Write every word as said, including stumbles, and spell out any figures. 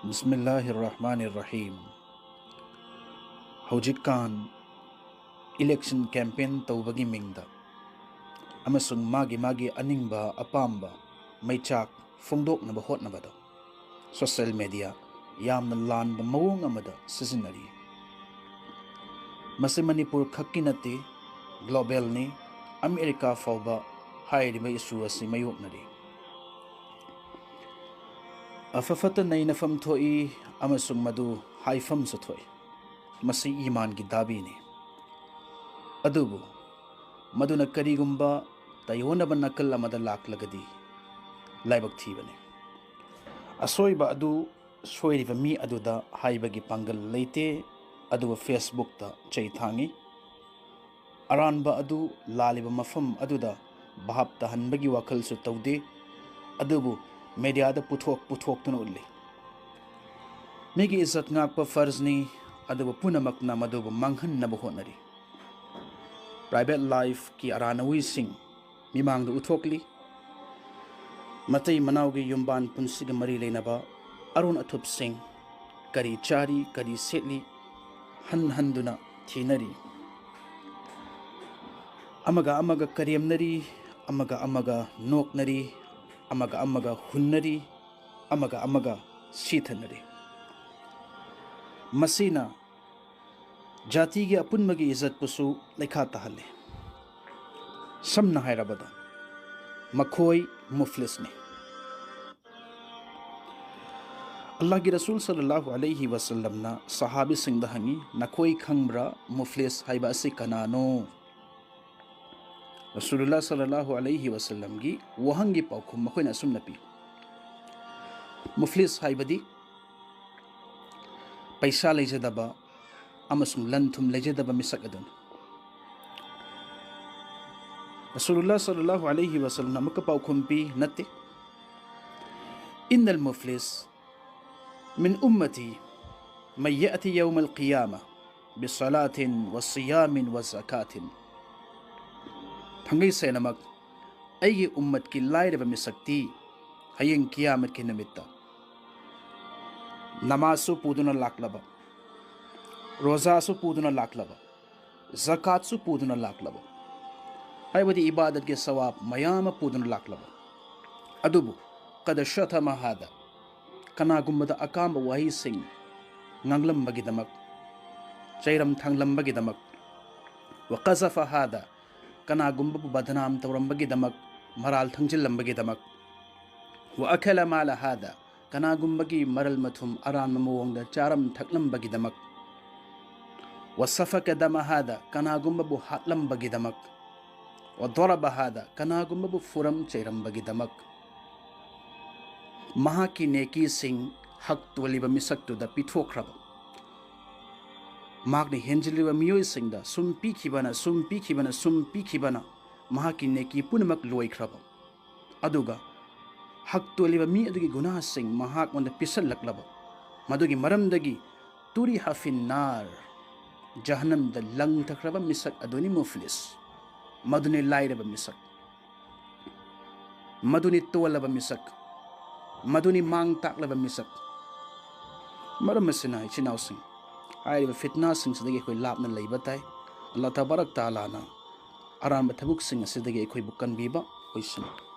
ꯕꯤꯁꯃꯤꯜꯂꯥꯍꯤꯔ ꯔꯍꯃꯥꯅꯤꯔ ꯔꯍꯤꯝ꯫ ꯍꯧꯖꯤꯛꯀꯥꯟ election campaign ꯇꯧꯕꯒꯤ ꯃꯤꯡꯗ ꯑꯃꯁꯨꯡ ꯃꯥꯒꯤ ꯃꯥꯒꯤ ꯑꯅꯤꯡꯕ ꯑꯄꯥꯝꯕ ꯃꯩꯆꯥꯛ ꯐꯣꯡꯗꯣꯛꯅꯕ ꯍꯣꯠꯅꯕꯗ social media ꯌꯥꯝꯅ ꯂꯥꯟꯕ ꯃꯑꯣꯡ ꯑꯃꯗ ꯁꯤꯖꯤꯟꯅꯔꯤ꯫ ꯃꯁꯤ ꯃꯅꯤꯄꯨꯔ ꯈꯛꯀꯤ ꯅꯠꯇꯦ, globalꯅꯤ꯫ ꯑꯃꯦꯔꯤꯀꯥ ꯐꯥꯎꯕ ꯍꯥꯏꯔꯤꯕ issue ꯑꯁꯤ ꯃꯥꯌꯣꯛꯅꯔꯤ꯫ ꯑꯐ ꯐꯠꯇ ꯅꯩꯅꯐꯝ ꯊꯣꯛꯏ ꯑꯃꯁꯨꯡ ꯃꯗꯨ ꯍꯥꯏꯐꯝꯁꯨ ꯊꯣꯛꯏ꯫ ꯃꯁꯤ ꯏꯃꯥꯟꯒꯤ ꯗꯥꯕꯤꯅꯤ꯫ ꯑꯗꯨꯕꯨ ꯃꯗꯨꯅ ꯀꯔꯤꯒꯨꯝꯕ ꯇꯥꯏꯑꯣꯟꯅꯕ ꯅꯥꯀꯜ ꯑꯃꯗ ꯂꯥꯛꯂꯒꯗꯤ ꯂꯥꯏꯕꯛ ꯊꯤꯕꯅꯤ꯫ ꯑꯁꯣꯏꯕ ꯑꯗꯨ ꯁꯣꯏꯔꯤꯕ ꯃꯤ ꯑꯗꯨꯗ ꯍꯥꯏꯕꯒꯤ ꯄꯥꯡꯒꯜ ꯂꯩꯇꯦ, ꯑꯗꯨꯕꯨ Facebookꯇ ꯆꯩ ꯊꯥꯡꯏ꯫ ꯑꯔꯥꯟꯕ ꯑꯗꯨ ꯂꯥꯜꯂꯤꯕ ꯃꯐꯝ ꯑꯗꯨꯗ ꯚꯥꯞ ꯇꯥꯍꯟꯕꯒꯤ ꯋꯥꯈꯜꯁꯨ ꯇꯧꯗꯦ, ꯑꯗꯨꯕꯨ mediaꯗ ꯄꯨꯊꯣꯛ ꯄꯨꯊꯣꯛꯇꯨꯅ ꯎꯠꯂꯤ꯫ ꯃꯤꯒꯤ ꯏꯖꯠ ꯉꯥꯛꯄ ꯐꯔꯖꯅꯤ, ꯑꯗꯨꯕꯨ ꯄꯨꯝꯅꯃꯛꯅ ꯃꯗꯨꯕꯨ ꯃꯥꯡꯍꯟꯅꯕ ꯍꯣꯠꯅꯔꯤ꯫ Private lifeꯀꯤ ꯑꯔꯥꯟ ꯑꯋꯤꯁꯤꯡ ꯃꯤꯃꯥꯡꯗ ꯎꯠꯊꯣꯛꯂꯤ꯫ ꯃꯇꯩ ꯃꯅꯥꯎꯒꯤ ꯌꯨꯝꯕꯥꯟ ꯄꯨꯟꯁꯤꯒ ꯃꯔꯤ ꯂꯩꯅꯕ ꯑꯔꯣꯟ ꯑꯊꯨꯞꯁꯤꯡ, ꯀꯔꯤ ꯆꯥꯔꯤ, ꯀꯔꯤ ꯁꯦꯠꯂꯤ, ꯍꯟ ꯍꯟꯗꯨꯅ ꯊꯤꯅꯔꯤ꯫ ꯑꯃꯒ ꯑꯃꯒ ꯀꯔꯦꯝꯅꯔꯤ, ꯑꯃꯒ ꯑꯃꯒ ꯅꯣꯛꯅꯔꯤ, ꯑꯃꯒ ꯑꯃꯒ ꯍꯨꯟꯅꯔꯤ, ꯑꯃꯒ ꯑꯃꯒ ꯁꯤꯊꯅꯔꯤ꯫ ꯃꯁꯤꯅ ꯖꯥꯇꯤꯒꯤ ꯑꯄꯨꯟꯕꯒꯤ ꯏꯖꯠꯄꯨꯁꯨ ꯂꯩꯈꯥ ꯇꯥꯍꯜꯂꯤ꯫ ꯁꯝꯅ ꯍꯥꯏꯔꯕꯗ, ꯃꯈꯣꯏ ꯃꯨꯐꯂꯤꯁꯅꯤ꯫ ꯑꯜꯂꯥꯍꯒꯤ ꯔꯁꯨꯜ ꯁꯜꯂꯜꯂꯥꯍꯨ ꯑꯂꯩꯍꯤ ꯋꯁꯜꯂꯝꯅ ꯁꯍꯥꯕꯤꯁꯤꯡꯗ ꯍꯪꯉꯤ, "ꯅꯈꯣꯏ ꯈꯪꯕ꯭ꯔꯥ ꯃꯨꯐꯂꯤꯁ ꯍꯥꯏꯕ ꯑꯁꯤ ꯀꯅꯥꯅꯣ?" ꯔꯁꯨꯂꯨꯜꯂꯥ ꯁꯜꯂꯜꯂꯥꯍꯨ ꯑꯂꯩꯍꯤ ꯋꯁꯜꯂꯝꯒꯤ ꯋꯥꯍꯪꯒꯤ ꯄꯥꯎꯈꯨꯝ ꯃꯈꯣꯏꯅ ꯑꯁꯨꯝꯅ ꯄꯤ, ꯃꯨꯐꯂꯤꯁ ꯍꯥꯏꯕꯗꯤ ꯄꯩꯁꯥ ꯂꯩꯖꯗꯕ ꯑꯃꯁꯨꯡ ꯂꯟ ꯊꯨꯝ ꯂꯩꯖꯗꯕ ꯃꯤꯁꯛ ꯑꯗꯨꯅꯤ꯫ ꯔꯁꯨꯂꯨꯜꯂꯥ ꯁꯜꯂꯜꯂꯥꯍꯨ ꯑꯂꯩꯍꯤ ꯋꯁꯜꯂꯝꯅ ꯑꯃꯨꯛꯀ ꯄꯥꯎꯈꯨꯝ ꯄꯤ, "ꯅꯠꯇꯦ꯫ ꯏꯟꯅꯜ ꯃꯨꯐꯂꯤꯁ ꯃꯤꯟ ꯎꯝꯃꯇꯤ ꯃꯩ ꯌꯥꯇꯤ ꯌꯧꯃꯜ ꯀꯤꯌꯥꯃ ꯕꯤꯁꯂꯥꯇꯤꯟ ꯋ ꯁꯤꯌꯥꯃꯤꯟ ꯋ ꯖꯀꯥꯇꯤꯟ꯫ ꯊꯥꯡꯒꯩ ꯁꯦꯡꯅꯃꯛ ꯑꯩꯒꯤ ꯎꯝꯃꯠꯀꯤ ꯂꯥꯏꯔꯕ ꯃꯤꯁꯛꯇꯤ ꯍꯌꯦꯡ ꯀꯤꯌꯥꯃꯠꯀꯤ ꯅꯨꯃꯤꯠꯇ ꯅꯃꯥꯖꯁꯨ ꯄꯨꯗꯨꯅ ꯂꯥꯛꯂꯕ, ꯔꯣꯖꯥꯁꯨ ꯄꯨꯗꯨꯅ ꯂꯥꯛꯂꯕ, ꯖꯀꯥꯠꯁꯨ ꯄꯨꯗꯨꯅ ꯂꯥꯛꯂꯕ, ꯍꯥꯏꯕꯗꯤ ꯏꯕꯥꯗꯠꯀꯤ ꯁꯋꯥꯕ ꯃꯌꯥꯝ ꯑꯃ ꯄꯨꯗꯨꯅ ꯂꯥꯛꯂꯕ, ꯑꯗꯨꯕꯨ ꯀꯗ ꯁꯇꯃ ꯍꯥꯗ, ꯀꯅꯥꯒꯨꯝꯕꯗ ꯑꯀꯥꯝꯕ ꯋꯥꯍꯩꯁꯤꯡ ꯉꯥꯡꯂꯝꯕꯒꯤꯗꯃꯛ, ꯆꯩꯔꯝ ꯊꯥꯡꯂꯝꯕꯒꯤꯗꯃꯛ, ꯋ ꯀꯖꯐ ꯍꯥꯗ, ꯀꯅꯥꯒꯨꯝꯕꯕꯨ ꯕꯗꯅꯥꯝ ꯇꯧꯔꯝꯕꯒꯤꯗꯃꯛ, ꯃꯔꯥꯜ ꯊꯪꯖꯤꯜꯂꯝꯕꯒꯤꯗꯃꯛ, ꯋ ꯑꯀꯂ ꯃꯥꯂ ꯍꯥꯗ, ꯀꯅꯥꯒꯨꯝꯕꯒꯤ ꯃꯔꯜ ꯃꯊꯨꯝ ꯑꯔꯥꯟꯕ ꯃꯑꯣꯡꯗ ꯆꯥꯔꯝ ꯊꯛꯂꯝꯕꯒꯤꯗꯃꯛ, ꯋ ꯁꯐꯀ ꯗꯃ ꯍꯥꯗ, ꯀꯅꯥꯒꯨꯝꯕꯕꯨ ꯍꯥꯠꯂꯝꯕꯒꯤꯗꯃꯛ, ꯋ ꯗꯣꯔꯕ ꯍꯥꯗ, ꯀꯅꯥꯒꯨꯝꯕꯕꯨ ꯐꯨꯔꯝ ꯆꯩꯔꯝꯕꯒꯤꯗꯃꯛ, ꯃꯍꯥꯛꯀꯤ ꯅꯦꯀꯤꯁꯤꯡ ꯍꯛ ꯇꯣꯜꯂꯤꯕ ꯃꯤꯁꯛꯇꯨꯗ ꯄꯤꯊꯣꯛꯈ꯭ꯔꯕ, ꯃꯍꯥꯛꯅ ꯍꯦꯟꯖꯤꯜꯂꯤꯕ ꯃꯤꯑꯣꯏꯁꯤꯡꯗ ꯁꯨꯝ ꯄꯤꯈꯤꯕꯅ, ꯁꯨꯝ ꯄꯤꯈꯤꯕꯅ, ꯁꯨꯝ ꯄꯤꯈꯤꯕꯅ ꯃꯍꯥꯛꯀꯤ ꯅꯦꯀꯤ ꯄꯨꯝꯅꯃꯛ ꯂꯣꯏꯈ꯭ꯔꯕ, ꯑꯗꯨꯒ ꯍꯛ ꯇꯣꯜꯂꯤꯕ ꯃꯤ ꯑꯗꯨꯒꯤ ꯒꯨꯅꯥꯁꯤꯡ ꯃꯍꯥꯛꯉꯣꯟꯗ ꯄꯤꯁꯜꯂꯛꯂꯕ, ꯃꯗꯨꯒꯤ ꯃꯔꯝꯗꯒꯤ ꯇꯨꯔꯤ ꯍꯥꯐꯤꯟ ꯅꯥꯔ, ꯖꯍꯟꯅꯝꯗ ꯂꯪꯊꯈ꯭ꯔꯕ ꯃꯤꯁꯛ ꯑꯗꯨꯅꯤ ꯃꯨꯐꯂꯤꯁ꯫ ꯃꯗꯨꯅꯤ ꯂꯥꯏꯔꯕ ꯃꯤꯁꯛ, ꯃꯗꯨꯅꯤ ꯇꯣꯜꯂꯕ ꯃꯤꯁꯛ, ꯃꯗꯨꯅꯤ ꯃꯥꯡ ꯇꯥꯛꯂꯕ ꯃꯤꯁꯛ꯫ ꯃꯔꯝ ꯑꯁꯤꯅ, ꯏꯆꯤꯟ ꯏꯅꯥꯎꯁꯤꯡ, ꯍꯥꯏꯔꯤꯕ ꯐꯤꯠꯅꯥꯁꯤꯡꯁꯤꯗꯒꯤ ꯑꯩꯈꯣꯏ ꯂꯥꯞꯅ ꯂꯩꯕ ꯇꯥꯏ꯫ ꯑꯜꯂꯥꯍ ꯇꯕꯥꯔꯛ ꯇꯥꯂꯥꯅ ꯑꯔꯥꯟꯕ ꯊꯕꯛꯁꯤꯡ ꯑꯁꯤꯗꯒꯤ ꯑꯩꯈꯣꯏꯕꯨ ꯀꯟꯕꯤꯕ ꯑꯣꯏꯁꯅꯨ꯫